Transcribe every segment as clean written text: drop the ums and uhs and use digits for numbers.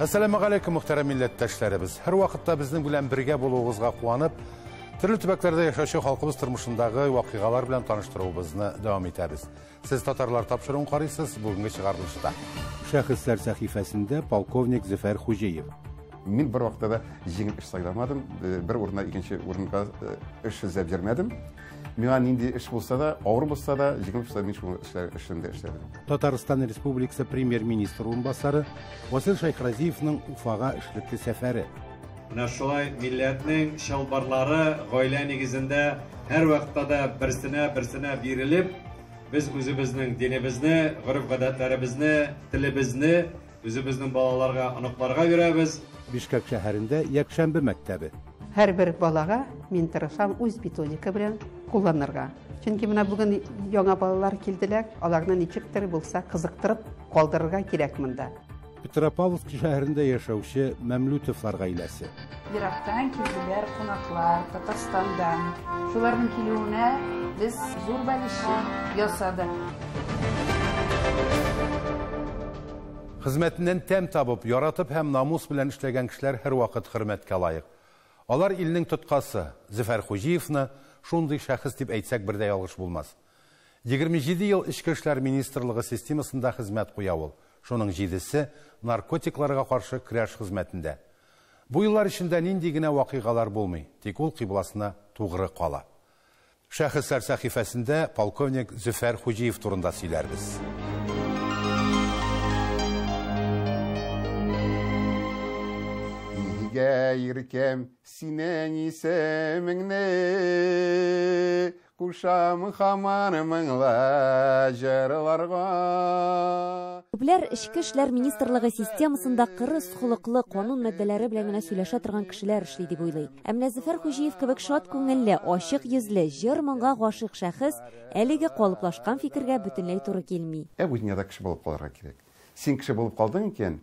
Әссәламегаләйкүм, мөхтәрәм милләттәшләребез. Һәр вакытта безнең белән бергә булуыгызга куанып, төрле төбәкләрдә яшәүче халкыбыз тормышындагы вакыйгалар белән таныштыруыбызны дәвам итәбез. Сез татарлар тапшыруын карыйсыз, бүгенге чыгарылышта. Шәхесләр сәхифәсендә полковник Зөфәр Хуҗиев. Мин бер вакытта да җиңел эш сайламадым, бер урыннан икенче урынга эш эзләп йөрмәдем. Миңа нинди эш булса да, авыр булса да, җиңел булса да, мин шул эшемдә эшләдем. Татарстан Республикасы премьер-министры урынбасары Васил Шәйхразиевның Уфага эшлекле сәфәре. Менә шулай милләтнең чалбарлары гаилә нигезендә һәрвакытта да берсенә-берсенә бирелеп, без үзебезнең динебезне, гореф-гадәтләребезне, телебезне үзебезнең балаларга, оныкларга бирәбез. Бишкәк шәһәрендә якшәмбе мәктәбе. Һәрбер балага мин тырышам үз методика белән кулланырга. Чөнки менә бүген яңа балалар килделәр, аларны ничектер булса кызыктырып калдырырга кирәк монда. Петропавловск шәһәрендә яшәүче Мәмлүтовлар гаиләсе. Ерактан килделәр кунаклар, Татарстандан. Шуларның килүенә без зур бәлеше ясадык. Хезмәтеннән тәм табып, яратып һәм намус белән эшләгән кешеләр һәрвакыт хөрмәткә лаек. Алар илнең тоткасы. Зөфәр Хуҗиевны шундый шәхес дип әйтсәк бер дә ялгыш булмас. 27 ел Эчке эшләр министрлыгы системасында хезмәт куя ул. Шуның җидесе наркотикларга каршы көрәш хезмәтендә. Бу еллар эчендә нинди генә вакыйгалар булмый, тик ул кыйбласына тугры кала. Шәхесләр сәхифәсендә полковник Зөфәр Хуҗиев турында сөйләрбез. Нигә иркәм синең исемеңне кушам һаман моңлы җырларга. Күпләр Эчке эшләр министрлыгы системасында кырыс холыклы, канун маддәләре белән генә сөйләшә торган кешеләр эшли дип уйлый. Ә менә Зөфәр Хуҗиев кебек шат күңелле, ачык йөзле, җыр-моңга гашыйк шәхес әлеге калыплашкан фикергә бөтенләй туры килми. Ә бу дөньяда кеше булып калырга кирәк. Син кеше булып калдың икән,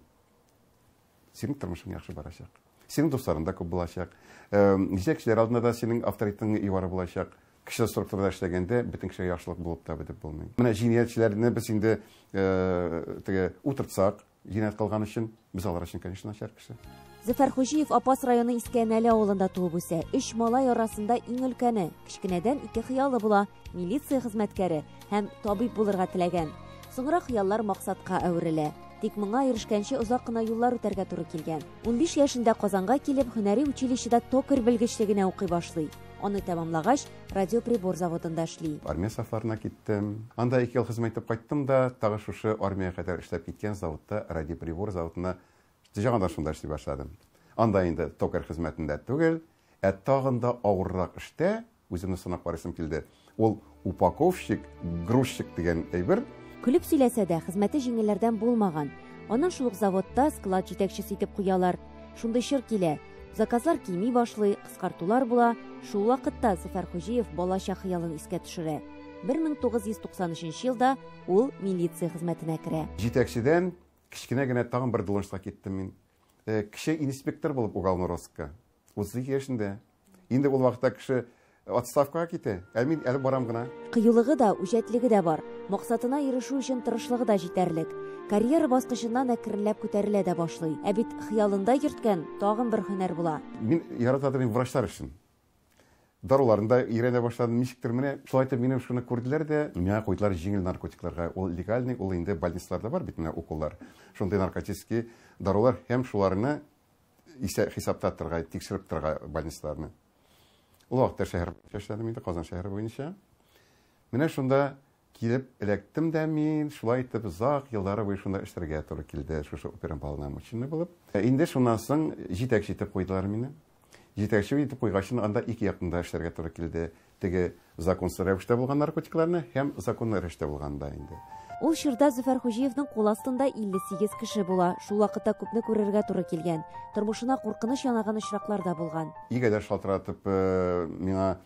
синең тормышың яхшы барачак. Синең дусларың да күп булачак. Җитәкчеләр алдында да синең авторитетың югары булачак. Кеше структурада эшләгәндә бөтен кешегә яхшылык булып та бетеп булмый. Менә җинаятьчеләрне без инде теге утыртсак, җинаять кылган өчен, без алар өчен, конечно, начар кеше. Зөфәр Хуҗиев Апас районы Иске Әнәле авылында туып үсә. Өч малай арасында иң өлкәне. Кечкенәдән ике хыялы була: милиция хезмәткәре һәм табиб булырга теләгән. Соңрак хыяллар максатка әверелә. Тик моңа ирешкәнче озак кына юллар үтәргә туры килгән. 15 яшендә Казанга килеп, һөнәри училищеда токарь белгечлегенә укый башлый. Аны тәмамлагач, радиоприбор заводында эшли. Армия сафларына киттем. Анда 2 ел хезмәт итеп кайттым да, тагы шушы армиягә кадәр эшләп киткән заводта, радиоприбор заводына яңадан шунда эшли башладым. Анда инде токарь хезмәтендә түгел, ә тагын да авыррак эштә үземне сынап карыйсым килде. Ул упаковщик, грузчик дигән әйбер. Көлеп сөйләсә дә, хезмәте җиңелләрдән булмаган. Аннан шул ук заводта склад җитәкчесе итеп куялар. Шундый чор килә. Заказлар кими башлый, кыскартулар була. Шул вакытта Зөфәр Хуҗиев балача хыялын искә төшерә. 1993 елда ул милиция хезмәтенә керә. Җитәкчедән кечкенә генә тагын бер должностька киттем мин. Кеше инспектор булып уголовный розыскка. 32 яшендә. Инде ул вакытта кеше отставкага китә, ә мин әле барам гына. Кыюлыгы да, үҗәтлеге дә бар. Максатына ирешү өчен тырышлыгы да җитәрлек. Карьера баскычыннан әкренләп күтәрелә дә башлый. Ә бит хыялында йөрткән тагын бер һөнәр була. Мин ярата торган врачлар өчен. Даруларын да өйрәнә башладым, ничектер менә шулай итеп минем шуны күрделәр дә, миңа куйдылар җиңел наркотикларга. Ул легальный, ул инде больницаларда бар бит менә уколлар. Шундый наркотический дарулар һәм шуларны исә хисапта торырга, тикшереп торырга больницаларны. Ул вакытта шәһәр буенча эшләдем инде, Казан шәһәре буенча. Менә шунда килеп эләктем дә мин, шулай итеп озак еллар буе шунда эшләргә туры килде, шушы оперуполномоченный булып. Инде шуннан соң җитәкче итеп куйдылар мине. Җитәкче итеп куйгач, анда ике якында эшләргә туры килде. Теге законсыз рәвештә булган наркотикларны һәм законлы рәвештә булганда инде. Ул чорда Зөфәр Хуҗиевның кул астында 58 кеше була. Шул вакытта күпне күрергә туры килгән. Тормышына куркыныч янаган очраклар да булган. Игәдә шалтыратып, миңа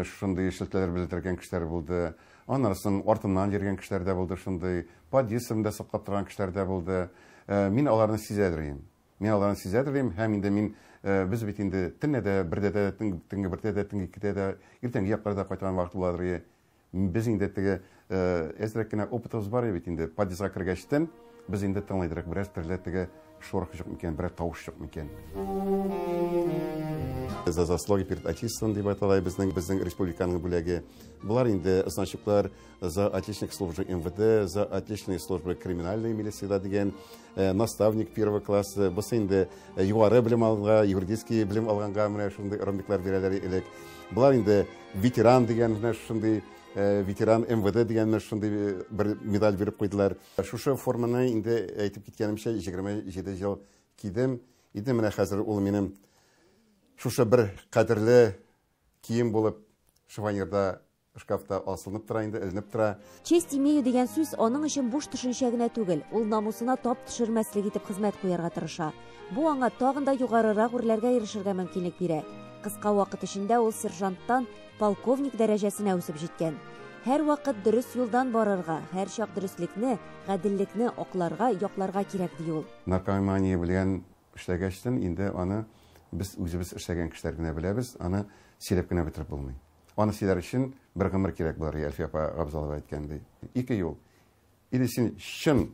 шундый шелтәләр белдергән кешеләр булды. Аннан соң артымнан йөргән кешеләр дә булды шундый. Подъездымда саклап торган кешеләр дә булды. Мин аларны сизәдер идем. Мин аларны сизәдер идем һәм инде мин, без бит инде төнлә дә, бердә дә, төнге бердә дә, төнге икедә дә, иртәнге якларда кайткан вакыт буладыр иде. Без инде теге әзрәк кенә опытыбыз бар бит инде. Подъездга кергәчтен без инде тыңлыйдырык бераз төрле теге шорох юк микән, берәр тавыш юк микән. За заслуги перед Отечеством дип атала безнең республиканың бүләге. Болар инде значоклар за отличник службы МВД, за отличные службы криминальной милиции дигән, наставник первого класса, бусы инде югары белем алганга, юридический белем алганга менә шундый ромбиклар бирәләр элек. Болар инде ветеран дигән менә шундый ветеран МВД дигән менә шундый бер медаль биреп куйдылар. Шушы форманы инде әйтеп киткәнемчә 27 ел кидем. Инде менә хәзер ул минем шушы бер кадерле кием булып шифоньерда, шкафта асылынып тора инде, эленеп тора. Честь имею дигән сүз аның өчен буш төшенчә генә түгел. Ул намусына тап төшермәслек итеп хезмәт куярга тырыша. Бу аңа тагын да югарырак үрләргә ирешергә мөмкинлек бирә. Кыска вакыт эчендә ул сержанттан полковник дәрәҗәсенә үсеп җиткән. Һәр вакыт дөрес юлдан барырга, һәр чак дөреслекне, гаделлекне акларга, якларга кирәк ди ул. Наркомания белән эшләгәчтен инде аны без үзебез эшләгән кешеләр генә беләбез, аны сөйләп кенә бетереп булмый. Аны сөйләр өчен бер гомер кирәк булыр, Әлфия апа Габзалова әйткәндәй. Ике юл. Или син чын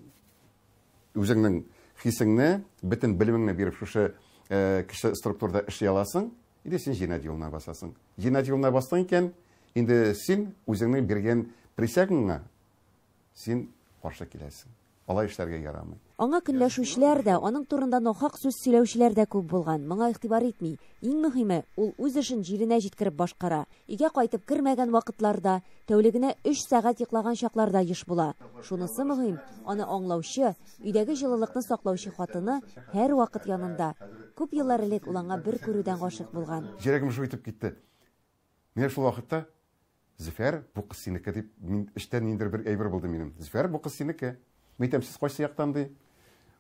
үзеңнең хисеңне, бөтен белемеңне биреп шушы кеше структурада эшли аласың, или син җинаять юлына басасың. Җинаять юлына бастың икән, инде син үзеңнең биргән присягаңа син каршы киләсең. Алай эшләргә ярамый. Аңа көнләшүчеләр дә, аның турында нахак сүз сөйләүчеләр дә күп булган. Моңа игътибар итми. Иң мөһиме, ул үз эшен җиренә җиткереп башкара. Өйгә кайтып кермәгән вакытларда, тәүлегенә 3 сәгать йоклаган чакларда еш була. Шунысы мөһим, аны аңлаучы, өйдәге җылылыкны саклаучы хатыны һәр вакыт янында. Күп еллар элек ул аңа бер күрүдән гашыйк булган. Йөрәгем шу итеп китте. Менә шул вакытта Зөфәр, бу кыз синеке дип, мин эштән ниндидер бер әйбер булды минем. Зөфәр, бу кыз синеке. Мин әйтәм, сез кайсы яктан ди?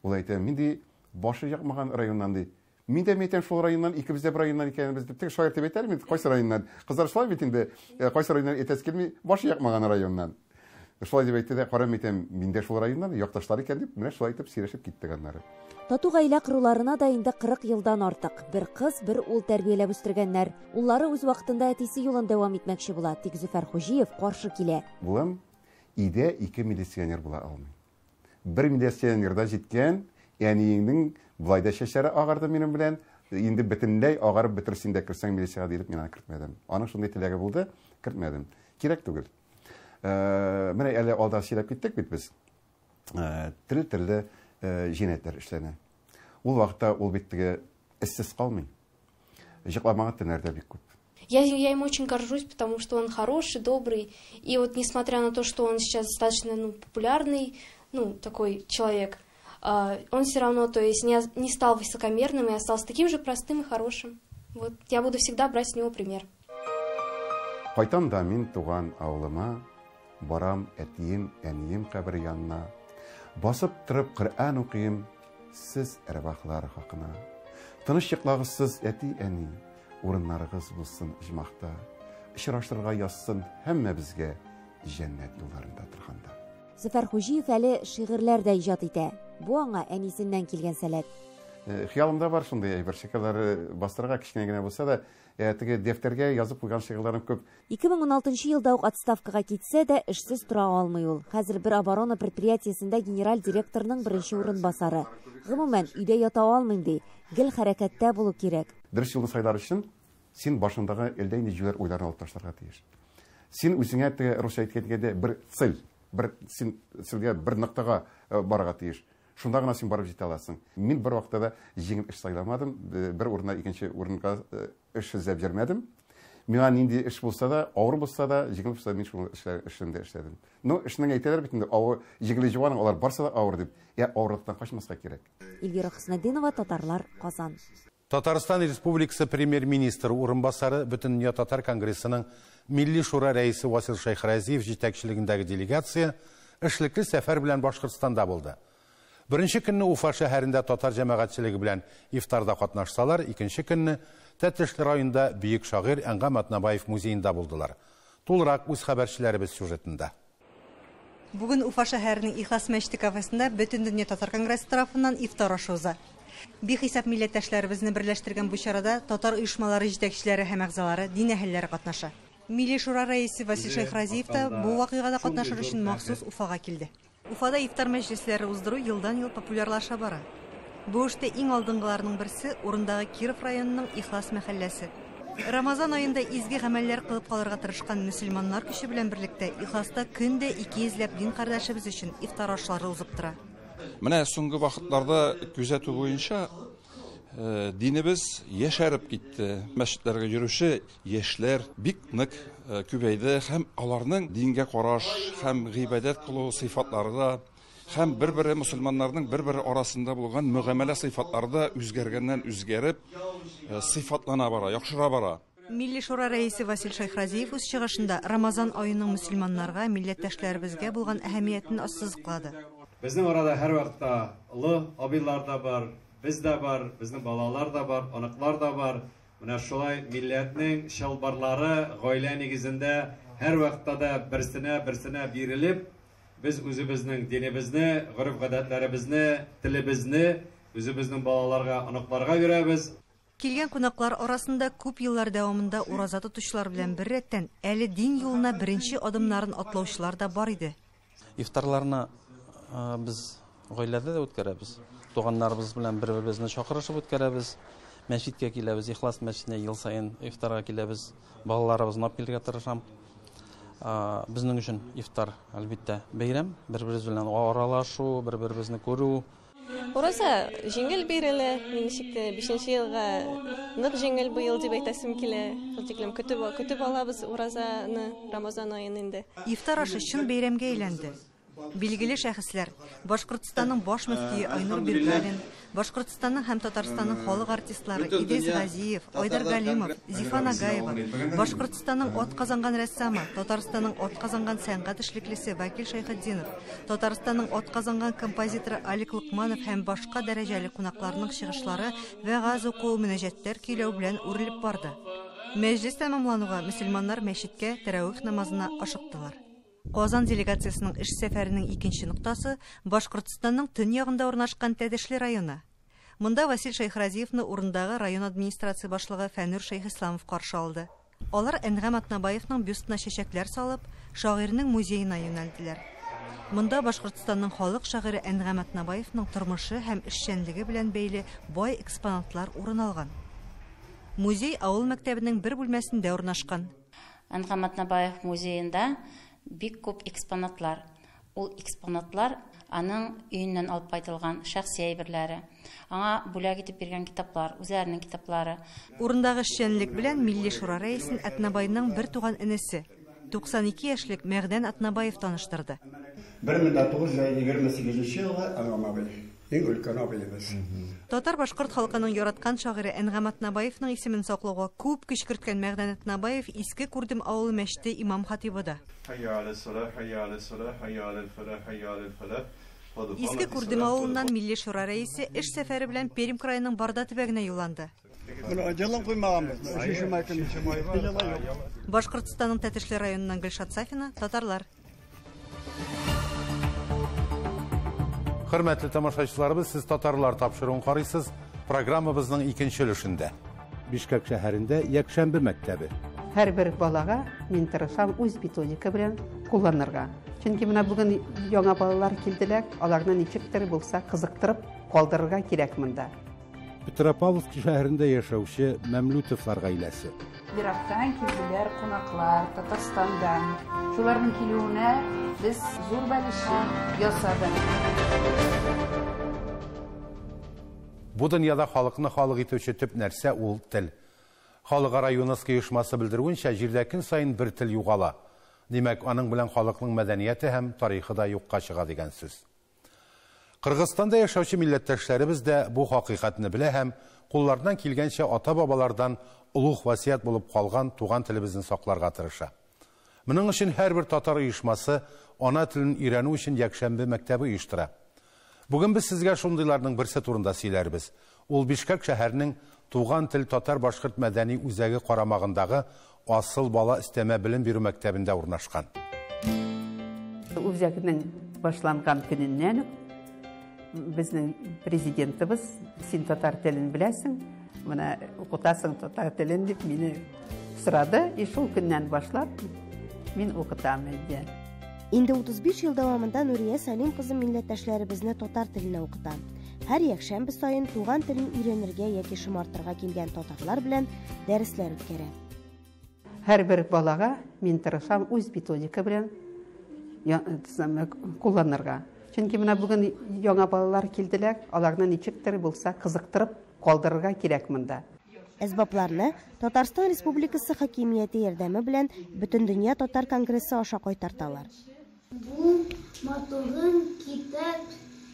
Ул әйтә, мин ди башы якмаган районнан ди. Мин дә әйтәм, шул районнан, икебез дә бер районнан икәнбез дип. Тик шаяртып әйтәләр мин, кайсы районнан? Кызлар шулай бит инде, кайсы районнан әйтәсе килми, башы якмаган районнан. Шулай дип әйтте дә, карам әйтәм, мин дә шул районнан, якташлар икән дип, менә шулай итеп сөйләшеп киттек аннары. Тату гаилә коруларына да инде 40 елдан артык. Бер кыз, бер ул тәрбияләп үстергәннәр. Уллары үз вакытында әтисе юлын дәвам итмәкче була, тик Зөфәр Хуҗиев каршы килә. Булам, өйдә ике милиционер була алмый. Бер милиционерда җиткән, әниеңнең былай да чәчләре агарды минем белән, инде бөтенләй агарып бетерсен дә керсәң милициягә дип мин аны кертмәдем. Аның шундый теләге булды, кертмәдем. Кирәк түгел. Менә әле алда сөйләп киттек бит без. Төрле-төрле җинаятьләр эшләнә. Ул вакытта ул бит теге эшсез калмый. Җыкламаган төннәр дә бик күп. Я им очень горжусь, потому что он хороший, добрый. И вот несмотря на то, что он сейчас достаточно, популярный, такой человек, он все равно, то есть, не стал высокомерным и остался таким же простым и хорошим. Вот, я буду всегда брать с него пример. Кайтам да мин туган авылыма, барам әтием, әнием кабере янына. Басып торып Коръән укыйм, сез әрвахлар хакына. Тыныч йоклагыз сез, әти, әни, урыннарыгыз булсын оҗмахта. Очраштырырга язсын һәммәбезгә җәннәт юлларында торганда. Зөфәр Хуҗиев әле шигырьләр дә иҗат итә. Бу аңа әнисеннән килгән сәләт. Хыялымда бар шундый әйбер, шигырьләр бастырырга кечкенә генә булса да, теге дәфтәргә язып куйган шигырьләрем күп. 2016 елда ук отставкага китсә дә, эшсез тора алмый ул. Хәзер бер оборона предприятиесендә генераль директорның беренче урынбасары. Гомумән, өйдә ята алмыйм ди. Гел хәрәкәттә булу кирәк. Дөрес юлны сайлар өчен син башындагы әлдә инде җүләр уйларны алып ташларга тиеш. Син үзеңә теге русча әйткәндә бер цель, бер син сезгә бер ноктага барырга тиеш. Шунда гына син барып җитә аласың. Мин бер вакытта да җиңел эш сайламадым, бер урыннан икенче урынга эш эзләп йөрмәдем. Миңа нинди эш булса да, авыр булса да, җиңел булса да, мин шул эшемдә эшләдем. Ну, эшнең әйтәләр бит инде, авыр, җиңеле җуаның, алар барсы да авыр дип. Я авырлыктан качмаска кирәк. Эльвира Хөснетдинова, Татарлар, Казан. Татарстан Республикасы премьер-министры урынбасары Бөтендөнья татар конгрессының Милли шура рәисе Васил Шәйхразиев җитәкчелегендәге делегация эшлекле сәфәр белән Башкортстанда булды. Беренче көнне Уфа шәһәрендә татар җәмәгатьчелеге белән ифтарда катнашсалар, икенче көнне Тәтешле районында бөек шагыйрь Әнгам Атнабаев музеенда булдылар. Тулырак үз хәбәрчеләребез сюжетында. Бүген Уфа шәһәренең Ихлас мәчете кафесында Бөтендөнья татар конгрессы тарафыннан ифтар ашы уза. Бихисап милләттәшләребезне берләштергән бу чарада татар оешмалары җитәкчеләре һәм әгъзалары, дин әһелләре катнаша. Милли шура рәисе Васил Шәйхразиев та бу вакыйгада катнашыр өчен махсус Уфага килде. Уфада ифтар мәҗлесләре уздыру елдан-ел популярлаша бара. Бу эштә иң алдынгыларның берсе урындагы Киров районының Ихлас мәхәлләсе. Рамазан аенда изге гамәлләр кылып калырга тырышкан мөселманнар көче белән берлектә Ихласта көн дә 200 ләп дин кардәшебез өчен ифтар ашлары узып тора. Менә соңгы вакытларда күзәтү буенча динебез яшәреп китте. Мәчетләргә йөрүче яшьләр бик нык күбәйде һәм аларның дингә караш һәм гыйбадәт кылу сыйфатлары да һәм бер-бере мөселманнарның бер-бере арасында булган мөгамәлә сыйфатлары да үзгәргәннән үзгәреп сыйфатлана бара, яхшыра бара. Милли Шура рәисе Васил Шәйхразиев үз чыгышында Рамазан аеның мөселманнарга, милләттәшләребезгә булган әһәмиятен ассызыклады. Безнең арада һәрвакытта олы абыйлар да бар, без дә бар, безнең балалар да бар, оныклар да бар. Менә шулай милләтнең чалбарлары гаилә нигезендә һәрвакытта да берсенә-берсенә бирелеп, без үзебезнең динебезне, гореф-гадәтләребезне, телебезне үзебезнең балаларга, оныкларга бирәбез. Килгән кунаклар арасында күп еллар дәвамында ураза тотучылар белән беррәттән әле дин юлына беренче адымнарын атлаучылар да бар иде. Ифтарларны без гаиләдә дә үткәрәбез. Туганнарыбыз белән бер-беребезне чакырышып үткәрәбез. Мәчеткә киләбез, Ихлас мәчетенә ел саен ифтарга киләбез. Балаларыбызны алып килергә тырышам. Безнең өчен ифтар, әлбәттә, бәйрәм. Бер-беребез белән аралашу, бер-беребезне күрү. Ураза җиңел бирелә. Мин ничек тә 5нче елга нык җиңел быел дип әйтәсем килә. Шул тиклем көтеп алабыз уразаны, Рамазан аен инде. Ифтар ашы чын бәйрәмгә әйләнде. Билгеле шәхесләр, Башкортстанның баш мөфтие Айнур Биргалин, Башкортстанның һәм Татарстанның халык артистлары Идрис Газиев, Айдар Галимов, Зифа Нагаева, Башкортстанның ат казанган рәссамы, Татарстанның ат казанган сәнгать эшлеклесе Вакил Шәйхетдинов, Татарстанның ат казанган композиторы Алик Лукманов һәм башка дәрәҗәле кунакларның чыгышлары вәгазь уку, мөнәҗәтләр көйләү белән үрелеп барды. Мәҗлес тәмамлануга мөселманнар мәчеткә тәравих намазына ашыктылар. Казан делегациясының эш сәфәренең икенче ноктасы Башкортстанның төньягында урнашкан Тәтешле районы. Монда Васил Шәйхразиевны урындагы район администрация башлыгы Фәнүр Шәйхисламов каршы алды. Алар Әнгам Атнабаевның бюстына чәчәкләр салып, шагыйрьнең музеена юнәлделәр. Монда Башкортстанның халык шагыйре Әнгам Атнабаевның тормышы һәм эшчәнлеге белән бәйле бай экспонатлар урын алган. Музей авыл мәктәбенең бер бүлмәсендә урнашкан. Әнгам Атнабаев музеенда бик күп экспонатлар. Ул экспонатлар аның өеннән алып кайтылган шәхси әйберләре, аңа бүләк итеп биргән китаплар, үзләренең китаплары. Урындагы эшчәнлек белән Милли Шура рәисен Атнабайның бер туган энесе, 92 яшьлек Мәгъдән Атнабаев таныштырды. 1928 елгы Әнгам абый, иң өлкән абыебыз. Татар-башкорт халкының яраткан шагыйре Әнгам Атнабаевның исемен саклауга күп көч керткән Мәгъдән Атнабаев Иске Күрдем авылы мәчете имам хатибы да. Иске Күрдем авылыннан Милли Шура рәисе эш сәфәре белән Пермь краеның Барда төбәгенә юлланды. Башкортстанның Тәтешле районыннан Гөлшат Сафина, Татарлар. Хөрмәтле тамашачыларыбыз, сез Татарлар тапшыруын карыйсыз. Программабызның икенче өлешендә. Бишкек шәһәрендә якшәмбе мәктәбе. Һәрбер балага мин тырышам үз методика белән кулланырга. Чөнки менә бүген яңа балалар килделәр, аларны ничектер булса кызыктырып калдырырга кирәк монда. Петропавловск шәһәрендә яшәүче Мәмлүтовлар гаиләсе. Ерактан килделәр кунаклар Татарстандан. Шуларның килүенә без зур бәлеше ясадык. Бу дөньяда халыкны халык итүче төп нәрсә ул тел. Халыкара ЮНЕСКО оешмасы белдерүенчә, җирдә көн саен бер тел югала. Димәк, аның белән халыкның мәдәнияте һәм тарихы да юкка чыга дигән сүз. Кыргызстанда яшәүче милләттәшләребез дә бу хакыйкатьне белә һәм кулларынан килгәнчә ата-бабалардан олуг васыять булып калган туган телебезне сакларга тырыша. Моның өчен һәрбер татар оешмасы ана телен өйрәнү өчен якшәмбе мәктәбе оештыра. Бүген без сезгә шундыйларның берсе турында сөйләрбез. Ул Бишкек шәһәренең Туган тел татар-башкорт мәдәни үзәге карамагындагы Асыл бала өстәмә белем бирү мәктәбендә урнашкан. Үзәкнең башланган көненнән үк безнең президентыбыз, син татар телен беләсең, менә укытасың татар телен дип мине сорады. И шул көннән башлап мин укытам инде. Инде 35 ел дәвамында Нурия Сәлим кызы милләттәшләребезне татар теленә укыта. Һәр якшәмбе саен туган телен өйрәнергә яки шомартырга килгән татарлар белән дәресләр үткәрә. Һәрбер балага мин тырышам үз методика белән кулланырга. Чөнки менә бүген яңа балалар килделәр, аларны ничектер булса кызыктырып калдырырга кирәк монда. Әсбапларны Татарстан Республикасы хакимияте ярдәме белән Бөтендөнья татар конгрессы аша кайтарталар. Бу матурым китап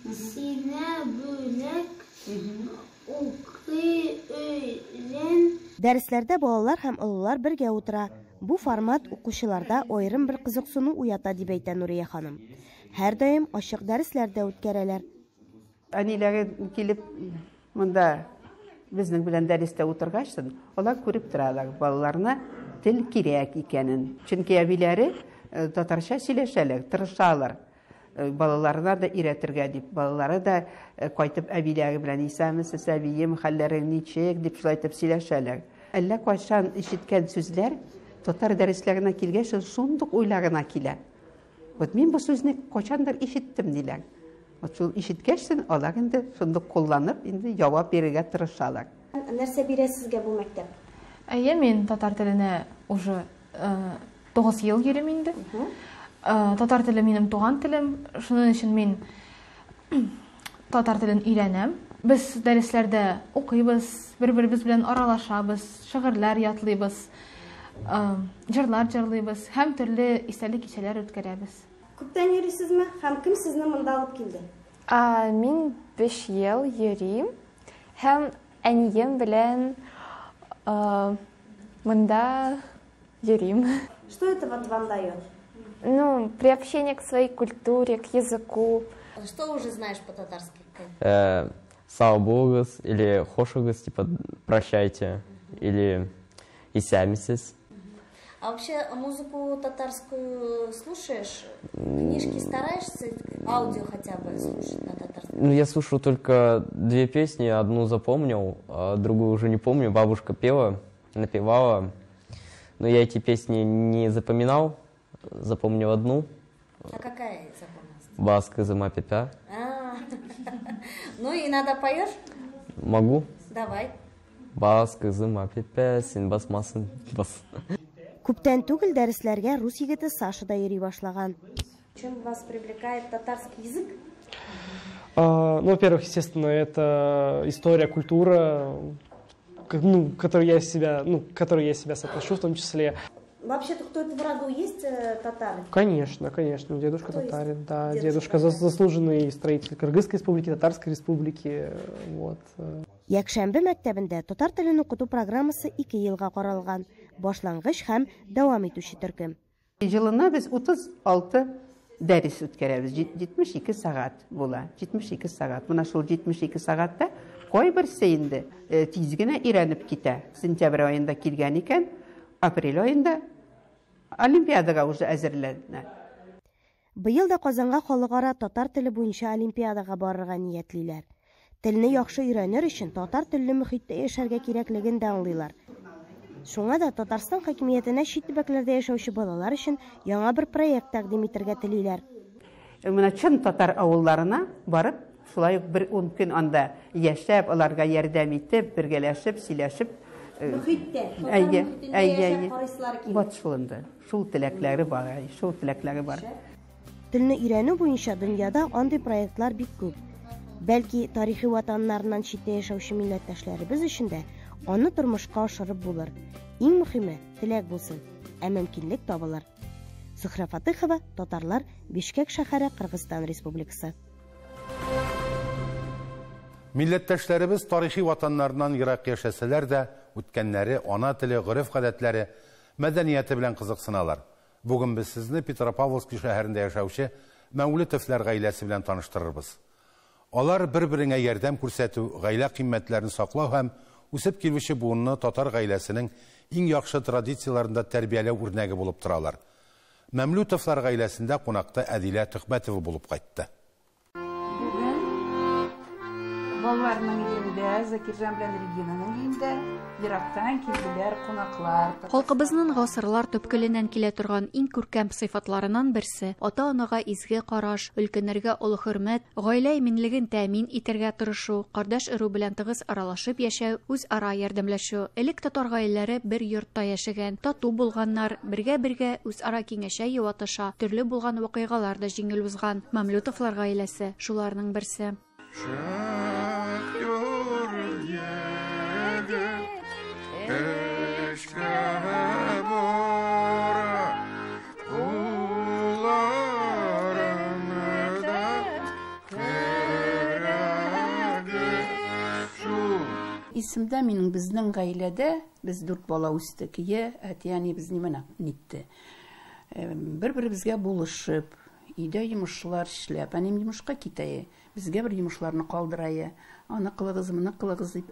сиңа бүләк, укый өйрән. Дәресләрдә балалар һәм олылар бергә утыра. Бу формат укучыларда аерым бер кызыксыну уята, дип әйтә Нурия ханым. Һәрдаим ачык дәресләр дә үткәрәләр. Әниләре килеп монда безнең белән дәрестә утыргачтын, алар күреп торалар балаларына тел кирәк икәнен. Чөнки әбиләре татарча сөйләшәләр, тырышалар. Балаларына да өйрәтергә дип, балалары да кайтып әбиләре белән исәнмесез, әбием, хәлләрең ничек дип шулай итеп сөйләшәләр. Әллә кайчан ишеткән сүзләр татар дәресләренә килгәч, шундук уйларына килә. Вот мин бу сүзне кайчандыр ишеттем диләр. Вот шул ишеткәчтен алар инде шундук кулланып, инде җавап бирергә тырышалар. Нәрсә бирә сезгә бу мәктәп? Әйе, мин татар теленә уже 9 ел йөрим инде. Татар теле минем туган телем, шуның өчен мин татар телен өйрәнәм. Без дәресләрдә укыйбыз, бер-беребез белән аралашабыз, шигырьләр ятлыйбыз, җырлар җырлыйбыз һәм төрле истәлек кичәләр үткәрәбез. Күптән йөрисезме һәм кем сезне монда алып килде? Мин 5 ел йөрим һәм әнием белән монда йөрим. Что это вот вам дает? Ну, приобщение к своей культуре, к языку. Что уже знаешь по-татарски? Сау булыгыз или хошыгыз, типа прощайте, или исәнмесез. А вообще музыку татарскую слушаешь? Книжки стараешься, аудио хотя бы слушать на татарском? Ну, я слушаю только 2 песни, одну запомнил, а другую уже не помню. Бабушка пела, напевала, но я эти песни не запоминал, запомнил одну. А какая запомнилась? Баска зыма пепя. Ну и иногда поешь? Могу. Давай. Баска зыма пепя, син басмасын, бас. Күптән түгел дәресләргә рус егете Саша да йөри башлаган. Чем вас привлекает татарский язык? Ну, во-первых, естественно, это история, культура, ну, которую я себя, ну, к которой я себя соотношу в том числе. Вообще-то кто-то в роду есть татары? Конечно, конечно. Дедушка татарин, да. Дедушка заслуженный строитель Кыргызской республики, Татарской республики. Вот. Якшәмбе мәктәбендә татар телен укыту программасы 2 елга каралган. Башлангыч һәм дәвам итүче төркем. Елына без 36 дәрес үткәрәбез. 72 сәгать була. 72 сәгать. Менә шул 72 сәгатьтә кайберсе инде тиз генә өйрәнеп китә. Сентябрь аенда килгән икән, апрель аенда олимпиадага уже әзерләнә. Быел да Казанга халыкара татар теле буенча олимпиадага барырга ниятлиләр. Телне яхшы өйрәнер өчен татар телле мөхиттә яшәргә кирәклеген дә аңлыйлар. Шуңа да Татарстан хакимиятенә чит төбәкләрдә яшәүче балалар өчен яңа бер проект тәкъдим итәргә телиләр. Менә чын татар авылларына барып, шулай ук бер 10 көн анда яшәп, аларга ярдәм итеп, бергәләшеп, сөйләшеп, мөхиттә, татар мөхитендә яшәп карыйсылар килә. Вот шул инде. Шул теләкләре бар, шул теләкләре бар. Телне өйрәнү буенча дөньяда андый проектлар бик күп. Бәлки тарихи ватаннарыннан читтә яшәүче милләттәшләребез өчен дә аны тормышка ашырып булыр. Иң мөһиме теләк булсын, ә мөмкинлек табылыр. Зөһрә Фатыхова, Татарлар, Бишкек шәһәре, Кыргызстан Республикасы. Милләттәшләребез тарихи ватаннарыннан ерак яшәсәләр дә, үткәннәре, ана теле, гореф-гадәтләре, мәдәнияте белән кызыксыналар. Бүген без сезне Петропавловский шәһәрендә яшәүче Мәүлетовлар гаиләсе белән таныштырырбыз. Алар бер-береңә ярдәм күрсәтү, гаилә кыйммәтләрен саклау һәм үсеп килүче буынны татар гаиләсенең иң яхшы традицияләрендә тәрбияләү үрнәге булып торалар. Мәмлүтовлар гаиләсендә кунакта Әдилә Төхбәтова булып кайтты. Бүген Балаларның өендә, Закирҗан белән Регинаның өендә ерактан килделәр кунаклар. Халкыбызның гасырлар төпкеленнән килә торган иң күркәм сыйфатларыннан берсе, ата-анага изге караш, өлкәннәргә олы хөрмәт, гаилә иминлеген тәэмин итәргә тырышу, кардәш-ыру белән тыгыз аралашып яшәү, үзара ярдәмләшү. Элек татар гаиләләре бер йортта яшәгән, тату булганнар, бергә-бергә үзара киңәшә-юатыша, төрле булган вакыйгалар да җиңел узган. Мамлютовлар гаиләсе, шуларның берсе. Шахтер егет эшкә бара, кулларында көрәге шул. Исемдә минем безнең гаиләдә без дүрт бала үстек. Ие, әти-әни безне менә нитте. Бер-беребезгә булышып, өйдә йомышлар эшләп, әнием йомышка китә, безгә бер йомышларны калдыра, аны кылыгыз, моны кылыгыз дип,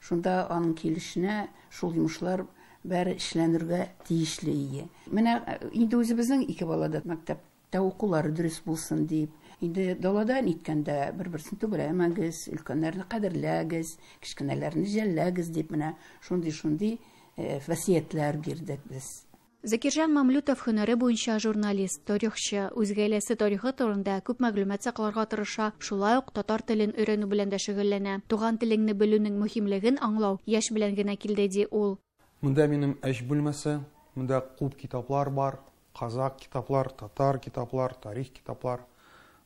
шунда аның килешенә шул йомышлар бәре эшләнергә тиешле ие. Менә инде үзебезнең ике балада мәктәптә укулары дөрес булсын дип, инде далада ниткәндә бер-берсен түгеләмәгез, өлкәннәрне кадерләгез, кечкенәләрне жәлләгез дип, менә шундый-шундый васыятьләр бирдек без. Закирҗан Мамлютов һөнәре буенча журналист, тарихчы, үз гаиләсе тарихы турында күп мәгълүмат сакларга тырыша, шулай ук татар телен өйрәнү белән дә шөгыльләнә. Туган телеңне белүнең мөһимлеген аңлау яшь белән генә килде, ди ул. Монда минем эш бүлмәсе, монда күп китаплар бар, казак китаплар, татар китаплар, тарих китаплар.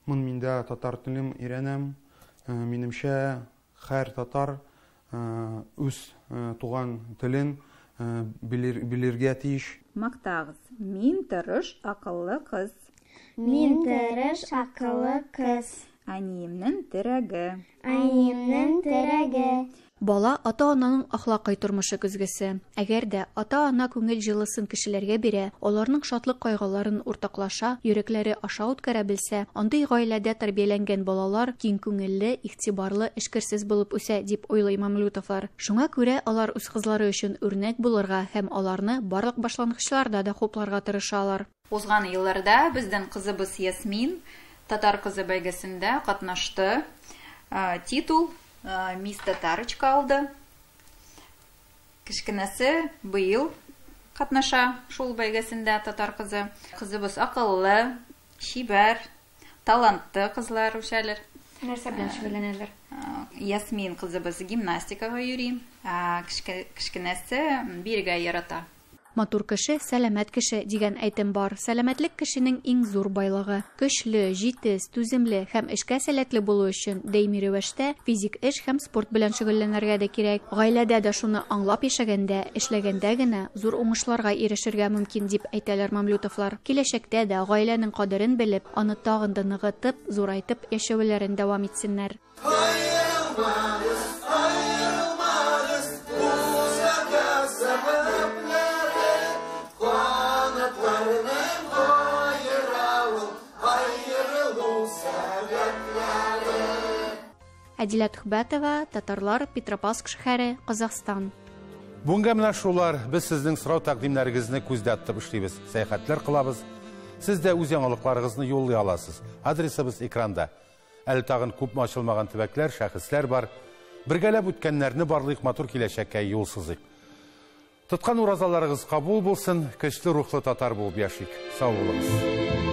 Мин миндә татар телен өйрәнәм. Минемчә, һәр татар үз туган телен белергә тиеш. Мактагыз. Мин тырыш, акыллы кыз. Мин тырыш, акыллы кыз. Әниемнең терәге. Әниемнең терәге. Бала ата-ананың ахлакый тормышы көзгесе. Әгәр дә ата-ана күңел җылысын кешеләргә бирә, аларның шатлык кайгыларын уртаклаша, йөрәкләре аша үткәрә белсә, андый гаиләдә тәрбияләнгән балалар киң күңелле, игътибарлы, эшкерсез булып үсә, дип уйлый Мамлютовлар. Шуңа күрә алар үз кызлары өчен үрнәк булырга һәм аларны барлык башлангычларда да хупларга тырышалар. Узган елларда безнең кызыбыз Ясмин татар кызы бәйгесендә катнашты. Титул Мисс Татарочка алды. Кечкенәсе быел катнаша шул бәйгесендә татар кызы. Кызыбыз акыллы, чибәр, талантты кызлар үсәләр. Нәрсә белән шөгыльләнәләр? Ясмин кызыбыз гимнастикага йөри, кечкенәсе биргә ярата. Матур кеше, сәламәт кеше дигән әйтем бар. Сәламәтлек кешенең иң зур байлыгы. Көчле, җитез, түземле һәм эшкә сәләтле булу өчен даими рәвештә физик эш һәм спорт белән шөгыльләнергә дә кирәк. Гаиләдә дә шуны аңлап яшәгәндә, эшләгәндә генә зур уңышларга ирешергә мөмкин, дип әйтәләр Мамлютовлар. Киләчәктә дә гаиләнең кадерен белеп, аны тагын да ныгытып, зурайтып яшәүләрен дәвам итсеннәр. Аерылмагыз, аерылмагыз, бу сәбәпләре, канатларының аерылу, аерылу сәбәпләре. Әдилә Түхбәтова, Татарлар, Петропавловск шәһәре, Казахстан. Бүгенгә менә шулар. Без сезнең сорау тәкъдимнәрегезне күздә тотып эшлибез. Сәяхәтләр кылабыз. Сез дә үз яңалыкларыгызны юллый аласыз. Адресыбыз экранда. Әле тагын күпме ачылмаган төбәкләр, шәхесләр бар. Бергәләп үткәннәрне барлык матур киләчәккә юл сызыйк. Тоткан уразаларыгыз кабул булсын, көчле рухлы татар булып яшик. Сау булыгыз.